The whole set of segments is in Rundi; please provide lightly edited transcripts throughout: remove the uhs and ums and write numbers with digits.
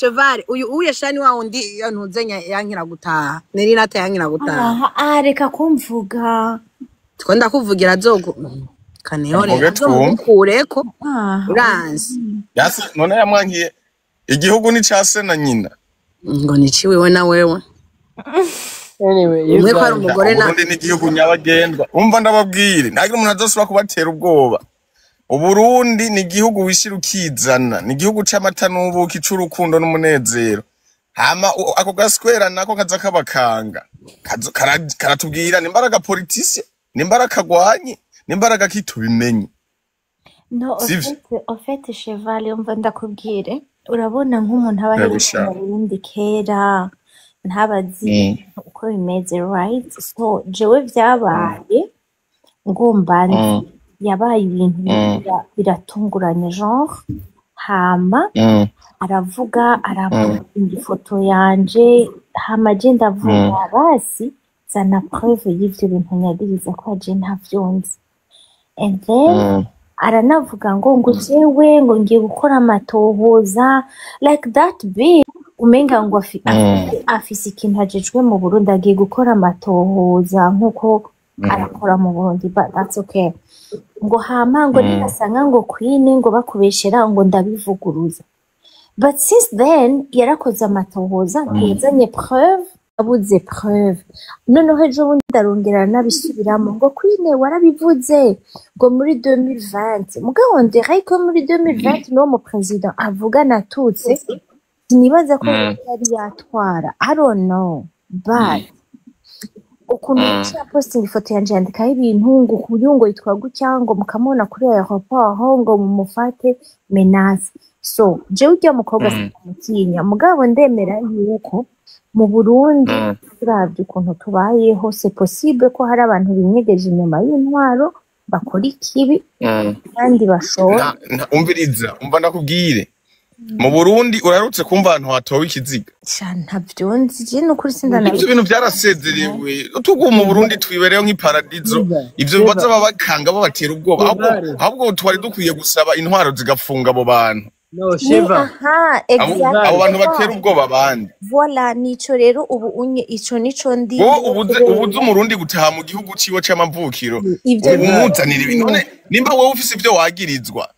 Cheval, uyu uye shani wa wundi ntuzenya yankira gutaha, neri nata yankira gutaha. Aha, ah, reka kumvuga. Two ndakuvugira azogu kanehore. Mvuge twumve. Azomukureko. Ah. Uranzi. Yase none yamwankiye igihugu ni ca se na nyina. Ngo niciwewe na wewe. Anyway, you Umwe ko ari guys. umugore na Uburundi ni igihugu nyabagendwa. Umva, ndababwire, ntagira umuntu azosubira kubatera ubwoba. Uburundi ni igihugu wishira ukizana, ni igihugu c'amata n'ubuki, c'urukundo n'umunezero. Hama ako gaswera nako kaza kabakanga. Karatubwira nimbaraga politicien, nimbaraga kagwanye, nimbaraga kitubimenye. No, Sivyo? Au fait, Cheval, umva ndakubwire. Urabona nk'umuntu aba aherutse Ndagusha. mu Burundi kera, ntabazi uko bimeze, right? So, jewe vyabaye ngomba nzi yabaye ibintu biratunguranye genre, hama aravuga, arapostinga ifoto yanje, hama je ndavuga basi zana preuve y'ivyo bintu nyagiriza ko aje ntavyo nzi. And then aranavuga ngo jewe ngo ngiye gukora amatohoza like that big, umenga ngo afise ikintu ajejwe mu Burundi, agiye gukora amatohoza nkuko arakora mu Burundi, but that's okay. Ngo hama ngo ninasanga ngo Queen ngo bakubeshera ngo ndabivuguruza. But since then yarakoze amatohoza, ntiyazanye preuve, abuze preuve. Noneho ejo bundi arongera aranabisubiramo ngo Queen warabivuze ngo muri 2020. Mugabo on dirait ko muri 2020 n'uwo mu president avuga natutse, sinibaza ko yari yatwara, I don't know, but ukuntu yaciye apostinga ifoto yanje, yandikaho ibintu ngo uyu ngo yitwa gutya, ngo mukamubona kuri aéroport, ngo mumufate, menace. So jewe urya mukobwa sinamutinya, mugabo ndemera yuko mu Burundi, turavye ukuntu tubayeho, c'est possible ko hari abantu binyegeje inyuma y'intwaro bakora ikibi kandi bashora. Umviriza, umva ndakubwire, mu Burundi uraherutse kumva ahantu hatowe ikiziga? Sha, ntavyo nzi je, nukuri Ivyo sindanabizi. bintu vyarasezerewe. Tuguye mu Burundi twibereho nk'iparadizo. Ivyo baza babakanga, babatera ubwoba, ahubwo Shevare. ahubwo twari dukwiye gusaba intwaro zigafunga abo bantu. No, Ni Sheva. Aha. Abo bantu batera Exactement. ubwoba abandi. Voilà, nico rero ubu unye ico nico Wowe ndimo ubuze kubera ubuze umurundi gutaha mu gihugu ciwe c'amavukiro, ivyo ubu umuzanira ibintu. bintu. None nimba wowe ufise ivyo wagirizwa,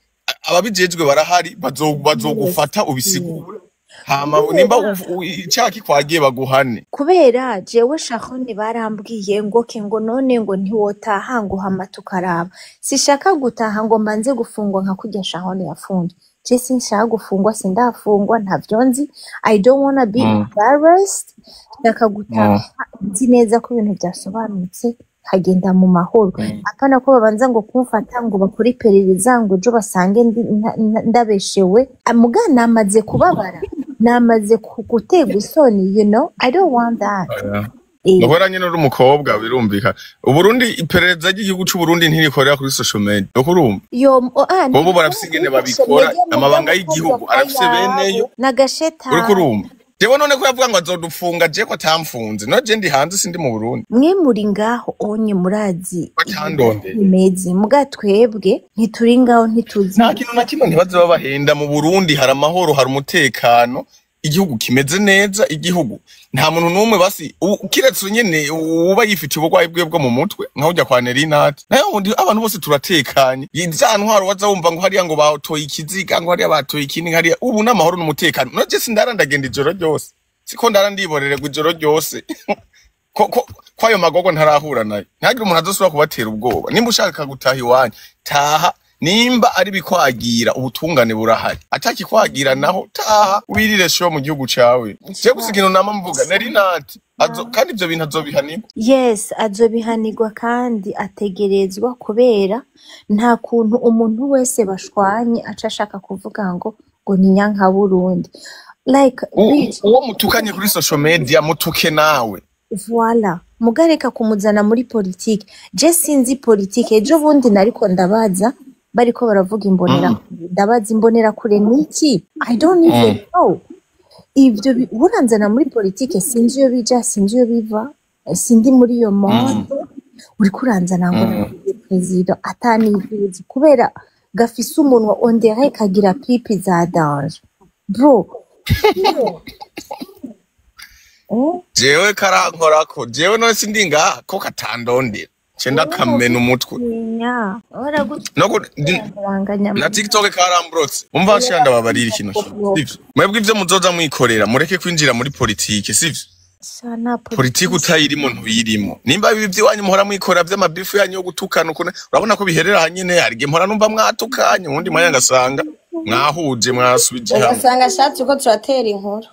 ababijejwe barahari, bazogufata ubisigure. Hama nimba Kubera icaha kikwagiye baguhane. Kubera jewe Shahoni barambwiye ngo ke ngo none ngo ntiwotaha ngo hama tukaraba. Sishaka gutaha ngo mbanze gufungwa nka kurya Shahoni yafunzwe. Je sinshaka gufungwa, sindafungwa, ntavyo nzi. I don't wanna be embarrassed. Nshaka gutaha nzi neza ko ibintu byasobanutse, nkagenda mu mahoro, apana ko babanza ngo kumfata ngo bakore iperereza ngo ejo basange ndabeshewe. Muga namaze kubabara, namaze guterwa isoni. I don't want that. Nuhora nyene uri umukobwa, birumvikana. Uburundi, iperereza ry'igihugu c'Uburundi ntirikorera kuri social media, nuko urumva Yo, oh, ah, bobo ntibikorera barafise ingene kuri social babikora. media, mugabo Amabanga ko y'igihugu arafise beneyo. yabo Uriko n'agashetani. urumva, jewe none ko yavuga ngo azodufunga, je ko atamfunze? None je ndi hanze, sindi mu Burundi? Mwe muri ngaho onye murazi Ko atandondeye. Imeze, muga twebwe ntituri ngaho, ntituzi. Nta kintu na kimwe, ntibaze babahenda. Mu Burundi hari amahoro, hari umutekano, igihugu kimeze neza, igihugu nta muntu n'umwe basi kiretse nyene uba yifitiye uburwayi bwiwe bwo mu mutwe nka ujya kwa Nerinati. Nayo ubundi abantu bose turatekanye. Za ntwaro waza wumva ngo hariya ngo batoye ikiziga, ngo hariya batoye ikindi, hariya ubu n'amahoro n'umutekano. None je sindara ndagenda ijoro ryose, siko ndara ndiborererwa ijoro ryose ko ayo magogo ntarahura nayo. Ntihagire umuntu azosubira kubatera ubwoba. Nimba ushaka gutaha iwanyu, taha. Nimba ari bikwagira, ubutungane burahari. Atakikwagira naho, taha wirire show mu gihugu cawe. Je gusa ikintu nama mvuga, nari nati azo, kandi ivyo bintu azobihanirwa. Yes, azobihanirwa kandi ategerezwa, kubera nta kuntu umuntu wese bashwanye aca ashaka kuvuga ngo ni nyankaburundi, like bitch. Uwo mutukanye kuri social media, mutuke nawe. Voilà, mugareka kumuzana muri politike. Je sinzi politike. Ejo bundi nariko ndabaza, bariko baravuga imbonerakure, ndabaza imbonerakure niki? I don't even know ivyo. Uranzana muri politike, sinzi iyo bija, sinzi iyo biva, sindi muri iyo monde. Uriko uranzana ngo nabaye perezida atanivuzi kubera gafise umunwa, on dirait kagira pipi za danger, bro. Jewe karankorako, jewe none sindi ngaha ko katandondera. Cenda kamena umutwe. Nya, No na TikTok karambrotse. Umva nshira ndababarira ikintu kimwe. Sivyo? Mwebwe ivyo muzoza mwikorera mureke kwinjira muri politike, sivyo? Sana Politike utayirimo ntuyirimo. Nimba ibi vy'iwanyu muhora mwikora vy'amabifu yanyu yo gutukana ukuntu urabona ko biherera hanyene, hari igihe mpora numva mwatukanye, uwundi mwanya ngasanga mwahuje mwasubije hamwe. Ugasanga ashatse uko turatera inkuru.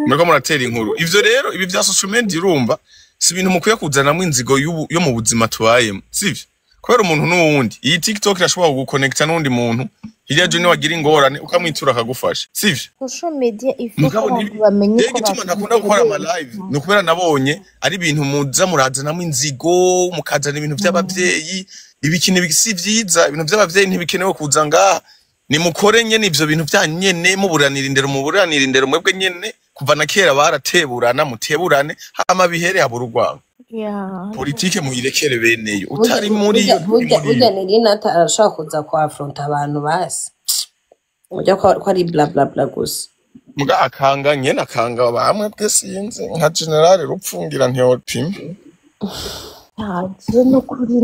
Muriko muratera inkuru. Ivyo rero ibi vya social media urumva si ibintu mukwiye kuzanamwo inzigo yo mu buzima tubayemo, sivyo? Kubera umuntu n'uwundi, iyi TikTok irashobora kuguconnecta n'uwundi muntu, hirya ejo niwagira ingorane ukamwitura akagufasha, sivyo? Social media ifu ko Mugabo abantu bamenye rero ko igituma ntakunda gukora ama live ni ukubera nabonye ari ibintu muza murazanamo inzigo, mukazana ibintu vy'abavyeyi, ibiki n'ibiki si vyiza, ibintu vy'abavyeyi ntibikenewe kuza ngaha. Nimukore nyene ivyo bintu vyanyu nyene, muburanira indero, muburanira indero mwebwe nyene, kuva na kera barateburana, muteburane, hama bihere habura urwango. Yeah. Politike muyirekere beneyo, utari muri yo nturi Burya muri yo. burya Nirina arashobora kuza kuafronta abantu basi. Burya ko ari bla bla bla gusa. Muga akanga nyene akanga bamwe bwe sinzi nka general Rupfungira ntiyopima. Je nukuri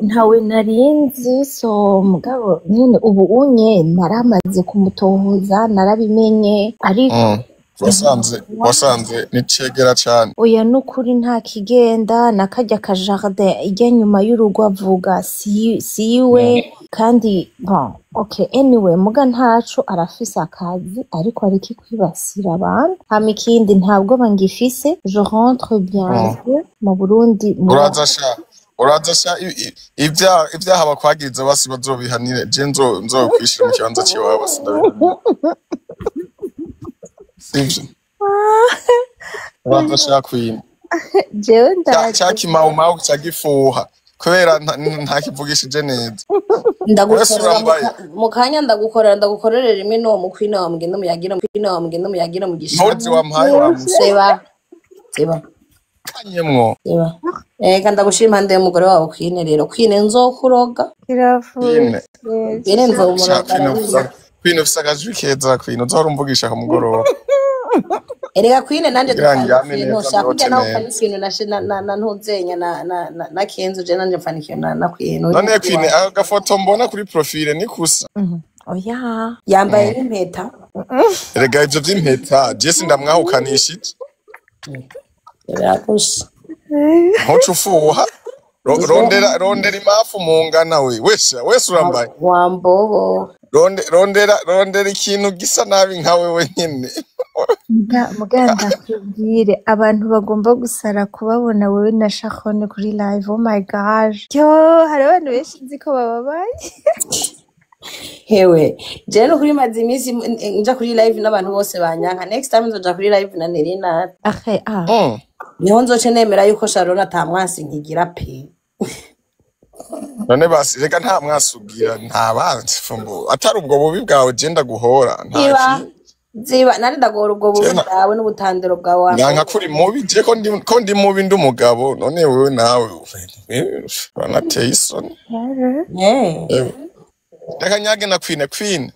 ntawe narinzi, so mugabo nyene ubu unye naramaze kumutohoza narabimenye, ariko Wasanze nicegera cane. Oya nukuri nta kigenda na karya ka jardin ijya nyuma y'urugo avuga siwe kandi bon okay anyway muga ntaco arafise akazi ariko ariki kwibasira abantu. Hama ikindi ntabwo bangifise, je rentre bien mu Burundi. Uraza sha ivyaha bakwagiriza basi bazobihanire, je nzokwishira mu kibanza ciwawe basi ndabihanire. Sivyo? Uraza sha kwima. Jewe ndaje. Ca kimawumawu ca gifuha kubera ntakivugishije neza. Ndagukorera mu kanya, ndagukorera ndagukorera rimwe n'uwo mukwina wa mugenda muyagira mukwina wa mugenda muyagira mu gishanga. Mpozi wampaye wa musore. Seba. Seba. Kanyemwo. Seba. Eka ndagushira impande y'umugore wawe kwine rero. Kwine nzokuroga. Kirafuye. Kwine nzomuroga. Kwine ufise akajwi keza kwine uzohora umvugisha ku mugoroba. Erega kwine nanje tukanyo shaka kujya naho mfana ikintu na ntuzenya na Kenzo, je nanje mfana ikintu na kwine. None kwine agafoto mbona kuri profile ni kusa. Oya. Yambaye n'impeta. Erega ivyo vy'impeta je sindamwahukanishije. Birakusha. Ntuce ufuha. Rondera imafu mungana we. Wesha wese urambaye. Wambobo. Rondera ikintu gisa nabi nka wewe nyene. Muganda kubwire abantu bagomba gusara kubabona wewe na Sharon kuri live. Oh my gosh. Yo, hari abantu benshi nzi ko bababaye. Hewe, je no kuri maze iminsi nja kuri live n'abantu bose banyanka. Next time nzoja kuri live na Nerina. Ahe ah. Niho nzoce nemera yuko Sharon atamwansi nkigira pe. None basi reka nta mwasugira nta banzi fumbo atari ubwo bubi bwawe je ndaguhora nta Ziba nari ndagora ubwo bubi bwawe n'ubutandero bwawe. Nanka kuri mubi je ko ndi mubi ndi umugabo none wewe nawe banateye isoni. Reka nyage na Queen Queen.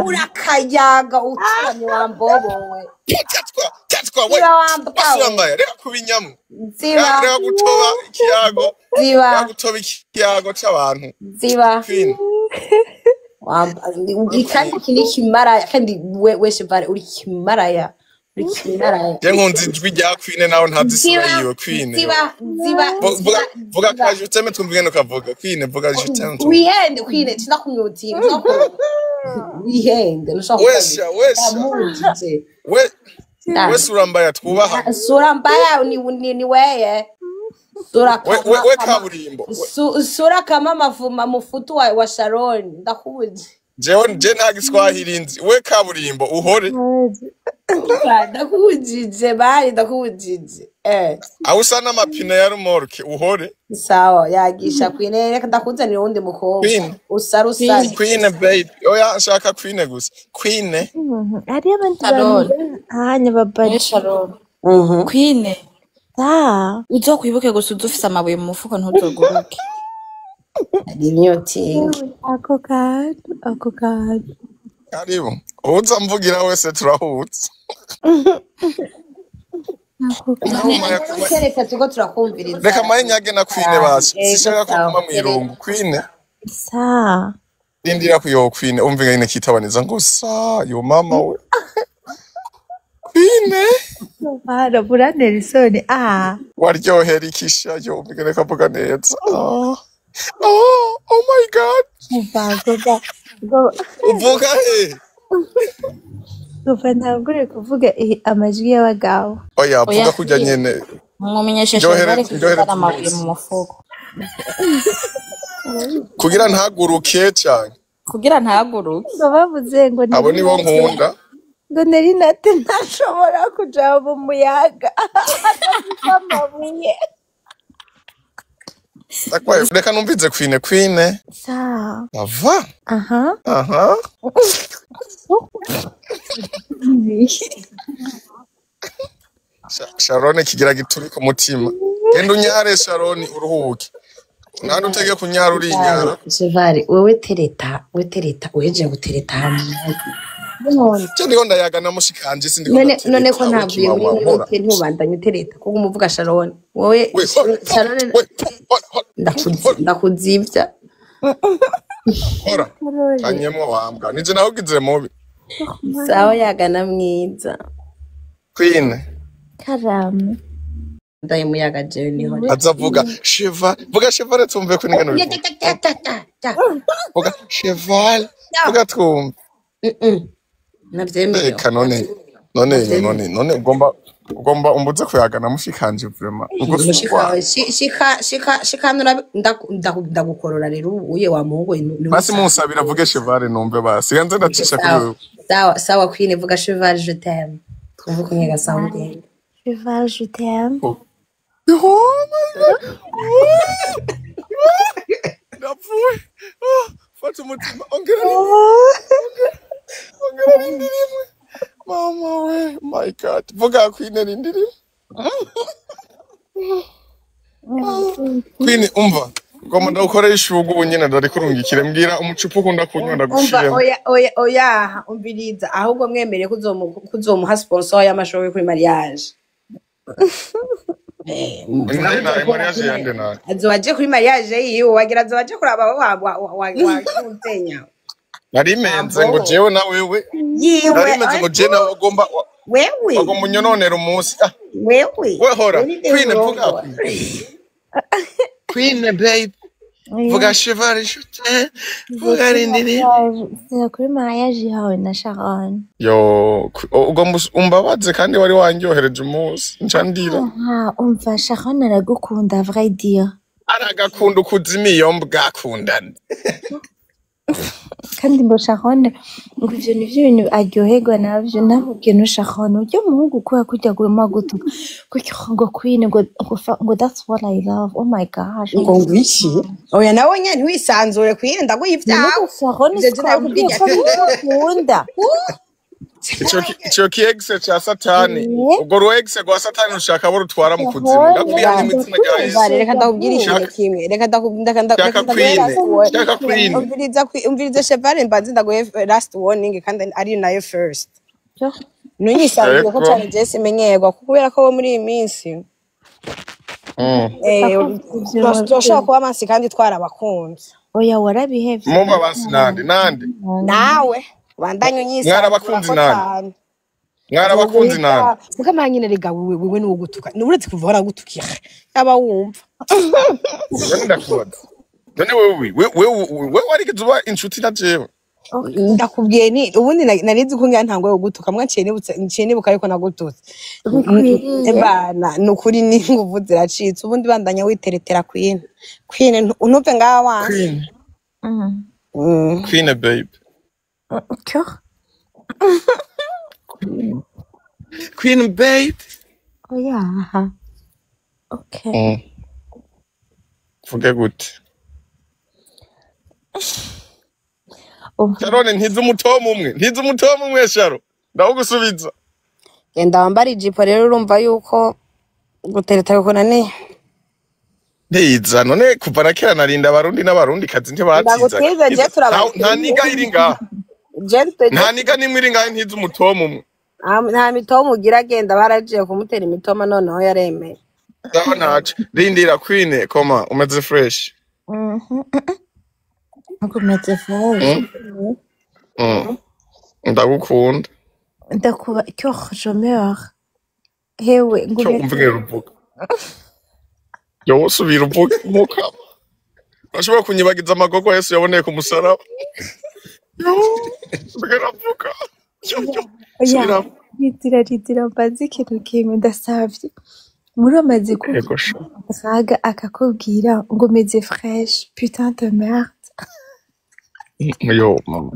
Urakayaga uturamye wambobo we. Tatwa we. Wasurambaye reka kubinyamu. Ziba. Reka gutoba ikiyago. Ziba. Reka gutoba ikiyago c'abantu. Ziba. Queen. Kandi iki ni kimaraya kandi we Chevale uri kimaraya. Uri kimaraya. Je nkunze ijwi rya Queen nawe ntazi isura yiwe Queen. Ziba ziba. Vuga ka je t'aime twumve ngene ukavuga Queen vuga je t'aime. Wihende Queen sinakumyuti. Wihende nushaka. Wesha wesha. We sura mbaya twubaha. Sura mbaya ni weye. Sura kama we kaburimbo. Sura kama mafuma mufutu wa Sharon ndakubuje. Jewe je nta giswahili nzi we kaburimbo uhore. Ndakubujije bari ndakubujije. Aho usa n'amapine ya rumorke uhore. Sawa yagisha Queen reka ndakuzanira uwundi mukobwa. Usa rusa. Queen baby. Oya nshaka Queen gusa. Queen. Ari abantu hanya babaje. Sharon. Queen. Uzokwibuke gusa udufise amabuye mu mufuko ntuzoguruke. Ari myuting. Ako kantu. Karibu. Uza mvugira wese turahutse. None Kereka turiko turakumviriza. Reka maye nyage na Queen basi. Sishaka ko kuma mwirungu. Queen. Sa. Ndindira kuyo Queen umve ngene kitabaniza ngo sa yo mama we. Queen. Bara burantera isoni. Ah. Waryohera ikisha yo umve ngene kavuga neza. Oh. Oh, oh my God. Uvuga he? Kuva ntangure kuvuga amajwi y'abagabo. Oya, vuga kujya nyene. Mwomenyeshe bari kugira amabuye mu mufuko. Kugira ntaguruke cyane. Kugira ntaguruke. Ngo bavuze ngo abo nibo nkunda. Ngo nari nate ntashobora kuja mu muyaga. Amabuye. Takwaye reka numvize Queen Queen. Sa. Ava. Aha. Aha. Sharon kigira gituri ku mutima. Genda unyare Sharon uruhuke. Nandi utege kunyara uri inyara. Cheval wewe tereta, we tereta uheje gutereta hamwe. Cyo ndiko ndayaga na mushikanje sindiko. None ko ntavuye muri mute ntubandanye utereta kuko umuvuga Sharon. Wowe Sharon ndakuzivya. Hora. Kanyemwo wambwa. Nije naho ugize mubi. Sawa yagana mwiza. Queen. Karame. Ndaye muyaga jewe niho. Azavuga Cheval. Vuga Cheval tumve ko ningano. Vuga Cheval. Vuga twumve. Navyemeye. Eka none ugomba umbuze kuyagana mushikanje vraiment. Ubwo mushikawe shika shika shikanura ndagukorora rero uye wa muhungu. Basi munsabira vuge Cheval numve basi. Ganze ndacisha kuri wewe. Sawa sawa Queen vuga Cheval je t'aime. Twumve ko nyega sound. Cheval je t'aime. Oh my God. Ndapfuye. Fata umutima ongera ongera rindi rimwe. Mama we, my God. Vuga Queen rindi rimwe. Queen umva. Ngomba ndakora ishugu ubu nyene ndarikurungikire mbwira umucupa ukunda kunywa ndagushiremo. Oya oya oya umviriza ahubwo mwemereye kuzomuha sponsor y'amashowe kuri mariage. Mariage yande nawe. Azobaje kuri mariage yiwe wagira azobaje kuraba wa wa Narimenze ngo jewe na wewe. Yiwe. Narimenze ngo jewe nawe ugomba wewe. Ugomba unyononera umunsi. Wewe. We hora. Queen vuga. Queen babe. Vuga Cheval je t'aime. Vuga rindi. Kuri mariage yawe na Sharon. Yo, ugomba umbabaze kandi wari wanyohereje umunsi. Ncandira. Ah, umva Sharon aragukunda vrai dire. Aragakunda ukuzimiyo mbwakundana. Kandi ngo Sharon ngo ivyo nivyo bintu aryoherwa navyo namubwiye no Sharon uryo muhungu kubera kurya guma gutuka ngo Queen ngo ngo that's what I love. Oh my gosh. Ngo ngwiki. Oya nawe nyene ntiwisanzure Queen ndaguha ivyawe. Sharon sikunda. Ico ki ex cha satani. Ubwo ru ex rwa satani ushaka bo rutwara mu kuzimu. Ndakubwiye ni mwitsina rya Yesu. Reka ndakubwira ikintu kimwe. Reka ndakubwira Queen. Umviriza Cheval mbanze ndaguhe last warning kandi ari nayo first. Nunyisanzure ko cyane je simenyerwa kubera ko muri iyi minsi. Turashobora kuba amansi kandi twarabakunze. Oya warabihevye. Mumba basi nande nande. Nawe. Bandanye unyisa mwarabakunzi nande mwarabakunzi nande mukamara nyine rega wewe ni ugutuka uretse kuva waragutukira yaba wumva none ndakubaza none wewe warigeze uba inshuti na jewe ndakubwiye ni ubundi narizi ko ngira ntango yo gutuka mwaciye nibutse nciye nibuka ariko nagututse bana nukuri ni nguvu ziracitse ubundi bandanya witeretera Queen Queen untuve ngaha wanze Queen Queen babe Queen babe. Oh yeah. Okay. Vuga gute. Sharon ntizi umutomo umwe. Ntizi umutomo umwe Sharon. Ndagusubiza. Genda wambara ijipo rero urumva yuko gutereta bikunaniye. Ntiza none kuva na kera narinda abarundi n'abarundi kazi ntibatiza. Ndagutiza je turaba. Nta niga iri ngaha. Jente Nta niga nimwe iri ngahe ntizi umutoma umwe. Nta mitoma ugira, agenda baragiye kumutera imitoma noneho yaremeye. Sawa, ntaco. Rindira Queen, koma umeze fresh. Ngumeze fresh. Ndagukunda. Ndakuba cyo je meurs. Hewe Cyo ngumeze. Umvuge ruvuga. Yo, subira uvuge mukama. Urashobora kunyibagiza amagorwa Yesu yaboneye ku musaraba. Yo, subira vuga. Yo, yo, Oya, subira. ritira ritira mbaze ikintu kimwe ndasavye. Muri amaze Ego sha. kuvuga akakubwira ngo meze fresh, putain de merde. Yo mama.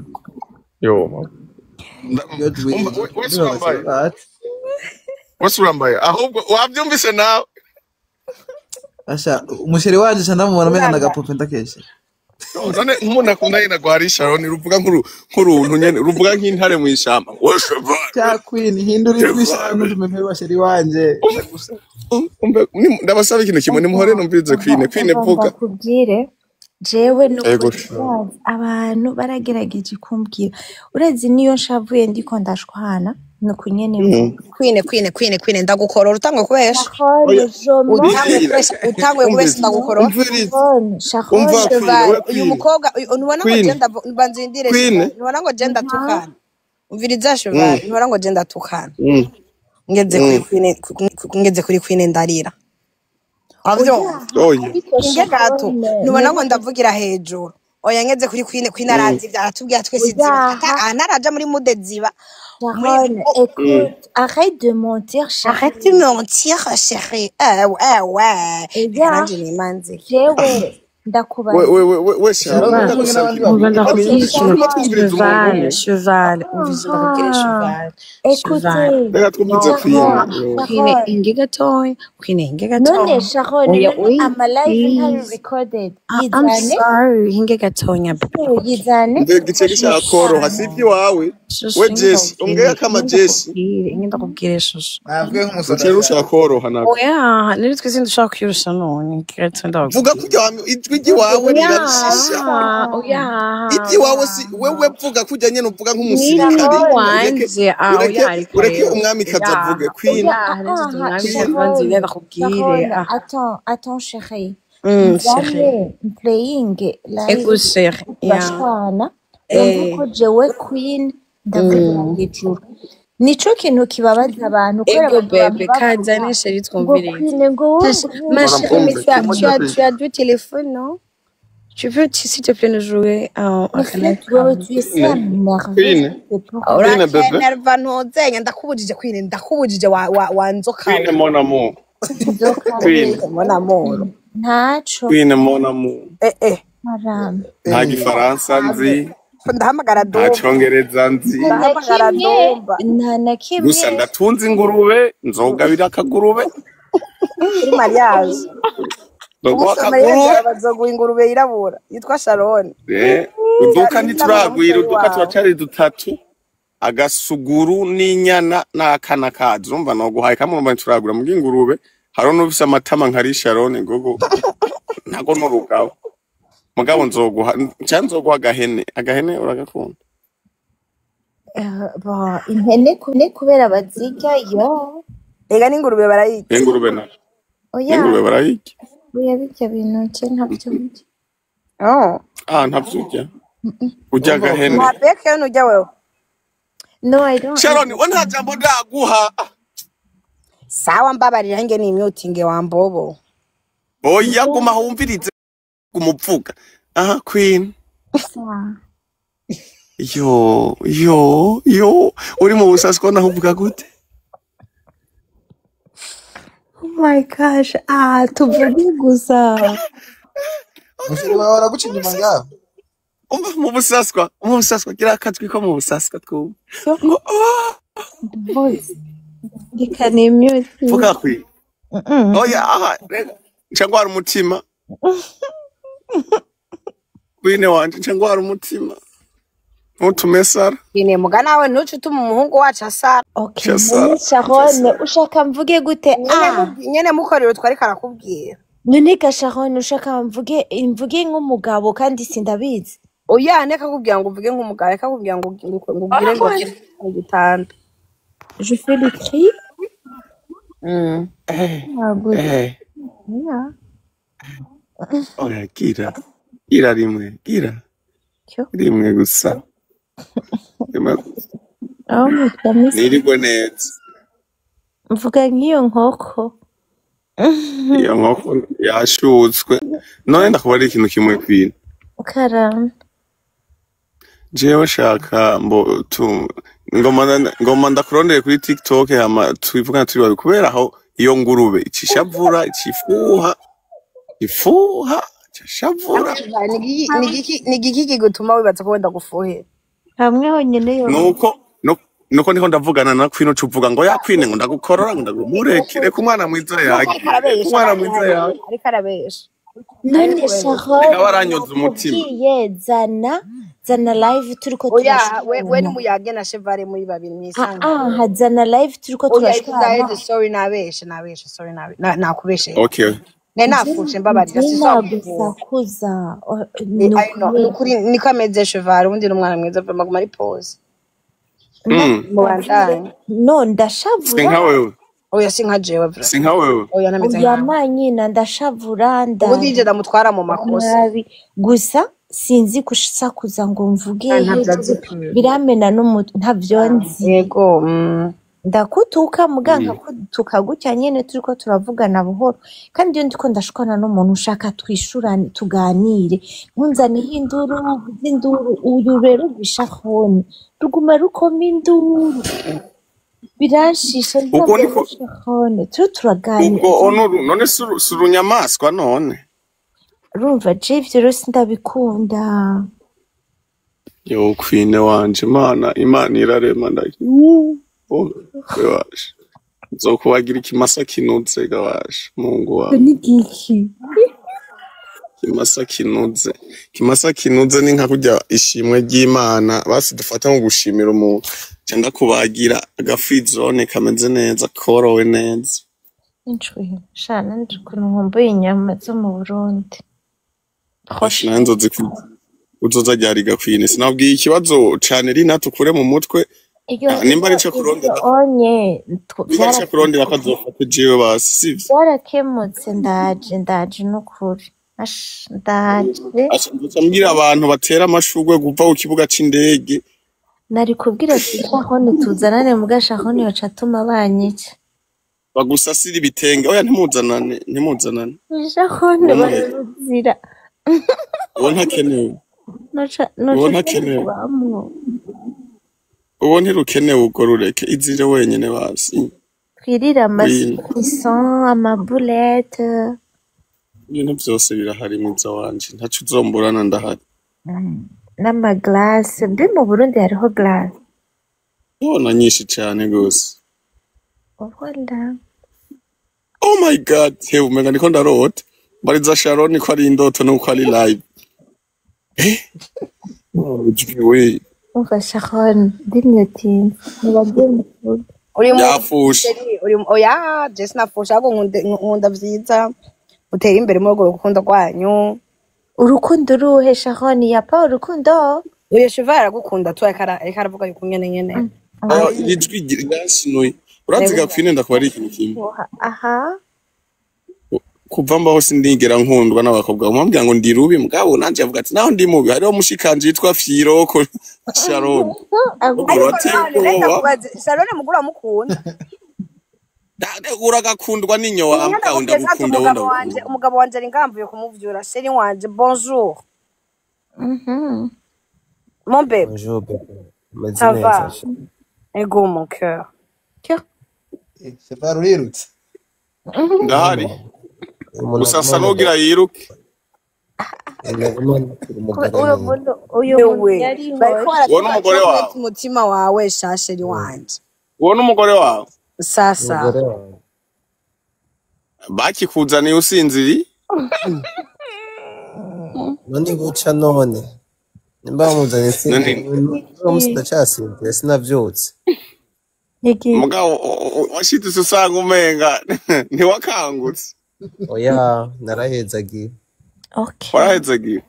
Yo mama. Yo Dwayne, Umva, wese ndumva urambaye. bati. Wese urambaye. Ahubwo wabyumvise nawe. Asha, umusheri wanje ca ndamubona umenga Uranga. nagapupe ndakeshe. None nk'umuntu akunda yenda guharisha Sharon ruvuga nk'uru nk'uruntu nyene ruvuga nk'intare mu ishamba. Wese Cya Queen, hindura ijwi sha ntutume basheri wanje. Ndagusa. Ndabasaba ikintu kimwe nimuhore numvirize Queen. Queen Umva vuga. ndakubwire jewe Ego nukuri sha. ndazi abantu baragerageje kumbwira urezi niyo nshavuye ndiko ndashwana nuko nyene mvuga. Kwine kwine kwine kwine ndagukorora utangwe kubesha. Sharon Oya, je mens. Utangwe rindira. kubesha, utangwe kubesha Umviriza. ndagukorora. Umviriza. Sharon Sharon Umva Queen, Cheval, we uyu Queen. mukobwa ntubona ngo Queen. je mbanzindire Queen. Cheval, ntubona ngo je ndatukana. Umviriza Cheval, ntubona ngo je ndatukana. Ngeze kuri Queen, ngeze kuri Queen ndarira. Wavyumva? Oya. Ariko Inge gato, Sharon ntubona ngo ndavugira hejuru. Oya ngeze kuri Queen, Queen arazi ivyo aratubwira twese ziba. oyaha Anaraja muri mude ziba. Muri Sharon, écoute, arrête de mentir Arrête de chérie. mentir, chérie. Ouais, ouais. Reka Oya nanje nimanzike. jewe We ndakubaza. we we we we Sharon Sharon uri kumwe ndagusaba n'abandi ikintu. Umva bagore. Ok ndakubwire ikintu. Turimo Sharon twumviriza umuntu Cheval, umwe. Cheval, umvise ndakubwire aha Cheval, Cheval. écoutez Reka twumvirize No, Queen. Sharon Yo. Queen Sharon inge gatoya, Queen inge none gatoya. Sharon Oya, none wait, ama live ntari please. recorded I'm yizane sorry, hinge gatonya baby. so yizane Mbe gice gishaka koroha si iby'iwawe. Shushu, We inge Jesse, umbwire ndakubwire, kama inge Jesse. ndakubwire, inge ndakubwire shushu. Navuge nk'umusoda Ruciye rushaka sha. koroha nako. Oya, nari twese ndushaka kwirusha none, inge gatoya Vuga ndakubwire. kurya ijwi ry'iwawe rirabishisha. Oya, oya. Iby'iwawe si wewe vuga kurya nyene uvuga Ni nk'umusirikare. Ureke wanje, ah ureke oya ariko ureke rero. umwamikazi Oya, avuge. Queen. oya, oya nari aha umwamikazi Queen. banze Sharon ndakubwire. Sharon Ah, attends attends chérie chérie. nzane playing live Écoute, chérie. Yeah. turashwana wumve Eh, ko jewe Queen ndavugira hejuru nico kintu kibabaza abantu kubera Ego abantu bama bébé, bavuga kazane chérie ngo twumvirize. Queen ngo wowe ngo Ma Ora chérie, mais umve tu as, kimwe tu as, cya tu as deux téléphones, non? Tu peux, s'il te plaît, nous jouer un En fait, live wewe tu essaies à Queen. m'énerver, Queen. c'est pourquoi. Queen bébé. Urakenerva ntuzenya ndakubujije Queen, ndakubujije wa wa wa nzoka Queen we. mon amour. Nzoka Queen. we Mon amour. ntaco Queen mon amour. Eh eh. marame. Nta Eh, gifaransa nzi, Ndahamagara nta Dumba. congereza nzi. Nta na Ndahamagara kimwe, Dumba. nta na kimwe. Gusa ndatunze ingurube, nzogabira akagurube, Kuri mariage. nzoguha Umunsi wa mariage akagurube. yawe bazoguha ingurube yirabura yitwa Sharon. Eh, uduka Izina ntituragwira, n'umutoyi uduka wawe. turacari dutatu. Agasuguru n'inyana n'akana kazo. Urumva noguhaye kamwe urumva ntituragura muga ingurube. Hariho n'ufise amatama nka Sharon gogo. Ntago n'urugabo. Mugabo nzoguha, nca nzoguha agahene. Agahene uragakunda. Bon, impene kubera bazirya yo. Ega n'ingurube barayirya. N'ingurube na. Oya, N'ingurube barayirya. oya birya bintu je ntavyo ndya. Oh. Ah, ntavyo urya. Urya Urumva agahene. Nta beke yo nurya wewe. No, I don't eat Sharon, we nta jambo ndaguha. Sawa mbabarira nge ni mutinge wa mbobo. Oya guma wumvirize gumuvuga. Aha Queen. ça. Yo, yo, yo. Uri mu busaswa naho uvuga gute? Oh my gosh, ah, tuvuge gusa. Umusheri wawe araguca inyuma ngaho. Umva mu busaswa, mu busaswa gira akajwi ko mu busaswa twumva. So, Ngo ah, voice. Reka ni mute. vuga Queen. Oya aha, reka. Nca ngwara umutima. Queen wanje nca ngwara umutima. Ntutume Sara. Ine muga nawe ntuce utuma umuhungu wacu asara. Okay, Nca Sara. none Nca Sharon, Sara. ushaka mvuge gute? Nyene Ah, nyene mukorera utwo ariko arakubwira. none ga Sharon ushaka mvuge mvuge nk'umugabo kandi sindabizi. Oya, ntakakubwira ngo uvuge nk'umugabo, akakubwira ngo ngo ugire ngo mu gitanda. Je fais le cri. Ntabwo yeah. Oya, gira gira rimwe, gira Cyo. rimwe gusa, rimwe gusa. Aho mutwa misi Nirigwe neza. Mvuga nk'iyo nkoko. Iyo nkoko yashutswe. None ndakubarira ikintu kimwe, Queen. Karame. Jewe shaka mbo tu ngoma ndakurondere kuri TikTok, hama twivugana turi babiri, kubera aho iyo ngurube icishavura, icifuha, ifuha, icishavura. Ni igiki kigutuma wibaza ko wenda gufuhira? Hamwe honyine yo. Nuko nuko ndiko ndavugana na Queen, ucuvuga ngo ya Queen, ngo ndagukorora, ngo ndagumureke, reka umwana mwiza Nuko yage, ariko arabesha. reka umwana mwiza yage. Ariko arabesha. None Reka Sharon, baranyoza umutima. nakubwiye zana live turiko Oya, we turashwana. N'umuyage na Chevale muri babiri Ah mwisanzure. ah, zana live turiko Oya, turashwana. izaheze, sorry, nabeshe, nabeshe, sorry, nakubeshe. Okay. Ne nafushe, mbabarira, Nje sizogufuha. nagusakuza. I know, Nukuri. Nukuri niko ameze Chevale, ubundi ni umwana mwiza, vraiment aguma ari pose. Mubandanye. No, Si nka ndashavura. wewe. Oya, si nka jewe vraiment. Si nka wewe. Oya, ntameze Oya nkawe. manyina, ndashavura. Ubundi ije ndamutwara mu makosa. Nabi gusa sinzi gusakuza ngo mvuge Ah, ntabyo azi. hejuru, biramena n'umutwe, ntavyo nzi. Yego. Ndakutuka muga nkakutuka gutya nyene turiko turavugana buhoro, kandi iyo ndiko ndashwana n'umuntu ushaka twishurane, tuganire, ntunzaneho induru, uvuze induru. Uyu rero gishahoni ruguma rukoma induru, biranshisha. Ubwo niko Shahone turiho turaganira. Ubwo onuru none si urunyamaswa none? Urumva je ivyo rero sindabikunda. Yo Queen wanje, Imana irarema, ndaki we waje nzokubagira ikimasa kinuze gabasha Mungu wawe. Ni giki? Ikimasa kinuze, ikimasa kinuze ni nka kurya ishimwe ry'Imana basi dufata nko gushimira umuntu. Nca ndakubagira agafrizone kameze neza, korowe neza. Incwi sha, nanje ukuntu nkumbuye inyama zo mu Burundi. Asha, nawe nzozi uzoza ryariga Queen, sinabwiye ikibazo cane rina tukure mu mutwe. Iyo Ah, nimba arico kurondera, onye nimba arico kurondera ko azofata jewe basi, sivyo? Byarakemutse, ndaje, ndaje nukuri. Ash, ndaje. Asha, nzoca mbwira abantu batera amashurwe kuva ku kibuga c'indege. Nari kubwira ati Shahone tuzanane, muga Shahone yoca atuma banyica. Bagusasira ibitenge. Oya, ntimuzanane, ntimuzanane. Shahone Uwo ntakenewe. barabuzira. Uwo ntakenewe. Noca Uwo noca ntakenewe. kubamwo. Uwo ntirukenewe, ubwo rureke izire wenyene basi. Twirire Queen. amasoucisson, amabulete. Ibintu vyose birahari, mwiza wanje, ntaco uzomburana, ndahari. N'amaglace, mbe mu Burundi hariho glace? Ndabona nyinshi cane gose. Voilà. Oh my God, hewe, umenga ndiko ndarota. Mbariza Sharon ko ari indoto nuko ari live. Oh, ijwi we. Umva Sharon, ndimyotinze ntibagiye mu kibuga. Uri mu Yafushe. Uri oya, je sinafusha, ahubwo nkunda vyiza utera imbere muri urwo rukundo rwanyu. Urukundo uruhe, Sharon? Yapa urukundo. Oya, Chevale aragukunda tu, ariko aravuga yuko nyene nyene. Oh, iri jwi ryanshinuye. Urazi ga Queen, ndakuba ari ikintu kimwe. Aha. Kuva mbaho sindigera nkundwa n'abakobwa. Umubwira ngo ndi rubi, mugabo nanje avuga ati naho ndi mubi. Hariho mushikanje yitwa Fyiroko Sharon. Ubwo Ariko urateye none reka ubwoba. kubaze, Sharon mugura mukunda? Uragakundwa n'inyo wa Nyine mbwa, ndakubwiza ati ndagukunda, umugabo wowe wanje, ndagukunda. umugabo wanje ari ngamvuye kumuvyura, chéri wanje, bonjour. Mon bébé. Bonjour bébé. Umeze Ça neza? va? Ego, mon cœur. Cyo. Chevale urirutse. Ndahari. Umuntu Gusa asa aguma n'ugira yiruke. Imana umugore Uyu neza. muntu, uyu muntu Wewe yarihoshe. bariko Uwo n'umugore baratuba wawe. umutima wawe sha, chéri wanje. Uwo n'umugore wawe. Sasa. Umugore wawe. Bakikuzaniye usinziriye? None buca none. Nimba bamuzanye None uno musi ndacasinzira, sinavyutse. Nigi. Mugabo washitse usanga umenga ntiwakangutse. Oya, narahezagiwe. Okay. Warahezagiwe.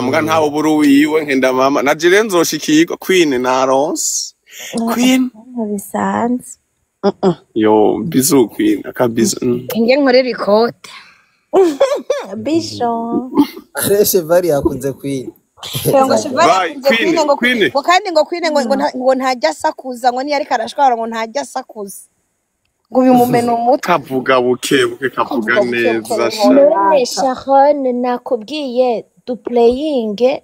Muga ntawe ubura uwiwe nkenda mama na jire nzoshikirwa Queen naronse Queen Bisanzwe. Yo bizu Queen akabizu. Nge nkorera ikote. Bisho. Cheval yakunze Queen. Ngo Cheval Bye, yakunze Queen, Queen ngo Queen. Ngo kandi ngo Queen ngo ntajya asakuza, ngo niyo ariko arashwara ngo ntajya asakuza, ngo bimumena umutwe. Kavuga buke buke, kavuga Kavuga buke buke. neza sha. None Sharon, nakubwiye duplayinge.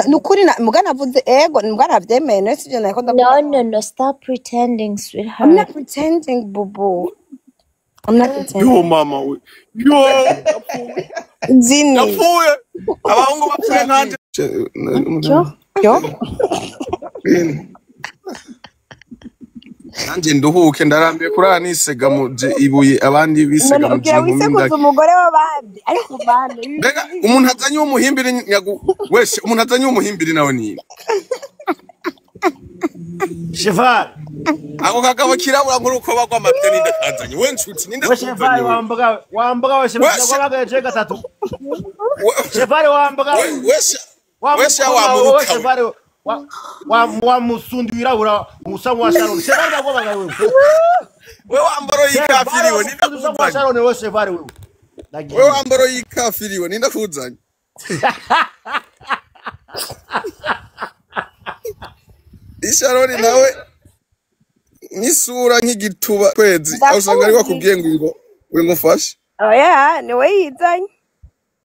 Nukuri muga navuze ego, muga navyemeye, none sivyo nariko ndavuga? No, no, no, stop pretending, I'm sweetheart. not pretending, bubu, I'm not pretending. Yo mama we, yo. Zini. Yapfuye, abahungu bapfuye nkanje. Yo. Yo. Nanjye nduhuke, ndarambiye kurara nisega mu ibuye, abandi bisega None mu ugira inkumi wisekuza ndake. Umugore w'abandi, ariko bana. Mbega umuntu azanye umuhimbiri nyagu wese, umuntu azanye umuhimbiri nawe ni Cheval. Ako kagabo kirabura nk'urukoba rw'amabye, ninde kazanye we nshuti, ninde We Cheval. kuzanye we? Wambaga wambaga we Cheval. Wese. Wambaga je gatatu Cheval wambaga. Wese Wa wese mukobwa wa wowe. muruka we. Cheval wa musundi wirabura usa wa Sharon. Cheval ndagwabaga wewe. We wambaro Cheval y'ikafiriwe, ninde usa wa kuzanye? Sharon we Cheval wewe. We Ndagiye. wambaro y'ikafiriwe, ninde kuzanye? Isharoni nawe n'isura nk'igituba kwezi, aho usanga ari Ndakuzi. wakubwiye ngo ngo we ngufashe. Oya, niwe yizanye.